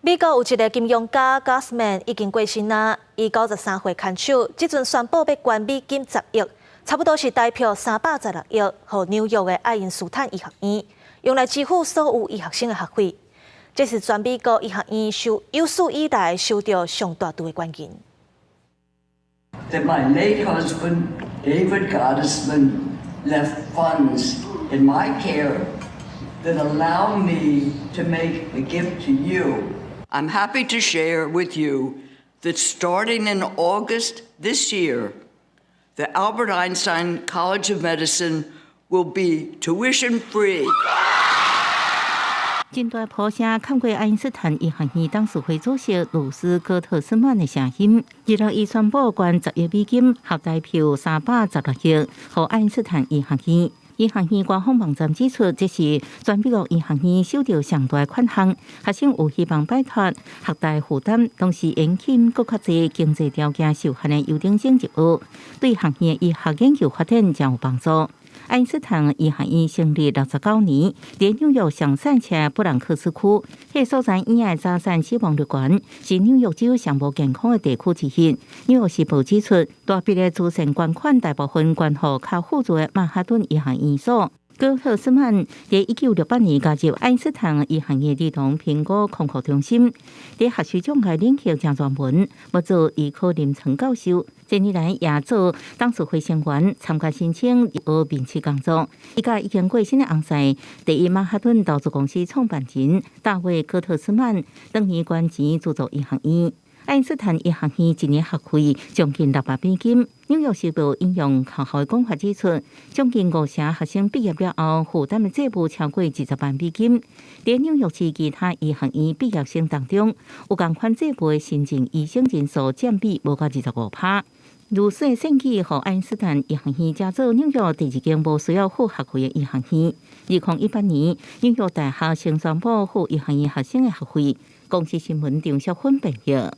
美國有一个金融家 Gottesman 已經過身啊，伊93歲牽手，這陣宣布欲捐美金10億，差不多是台票316億，予紐約的愛因斯坦醫學院，用來支付所有醫學生的學費。這是全美國醫學院收有史以來收著上大筆的捐金。 That my late husband, David Gottesman, left funds in my care that allow me to make a gift to you. I'm happy to share with you that starting in August this year, the Albert Einstein College of Medicine will be tuition free. 真大破聲，冚過愛因斯坦醫學院董事會主席魯斯戈特斯曼的聲音。26伊宣布捐10億美金，合台票316億，予愛因斯坦醫學院。醫學院官方網站指出，這是全美國醫學院收著上大款項，學生有希望擺脫學貸負擔，同時延輕閣較濟經濟條件受限的優等生入學，對學院醫學研究發展誠有幫助。愛因斯坦醫學院成立69年，佇紐約上散赤布朗克斯區，彼个所在醫院的早產死亡率懸，是紐約州上無健康的地區之一。紐約時報指出，大筆的慈善捐款大部分捐予較富足的曼哈頓醫學院所。戈特斯曼佇1968年加入愛因斯坦醫學院兒童評估康復中心，佇學術獎嘅領域誠專門，欲做醫科臨床教授。這年來也做董事會成員，參加申請入學面試工作。伊佮已經過身的翁婿，第一曼哈頓投資公司創辦人大衛戈特斯曼，當年捐錢資助醫學院。愛因斯坦醫學院一年學費將近6萬美金。紐約時報引用學校的講法指出，將近五成學生畢業了後負擔的債務超過20萬美金。佇紐約市其他醫學院畢業生當中，有仝款債務的新進醫生人數佔比無到25%。如此的選舉，予愛因斯坦醫學院成做紐約第二間無需要付學費的醫學院。2018年，紐約大學先宣布付醫學院學生的學費。公視新聞張淑芬編譯。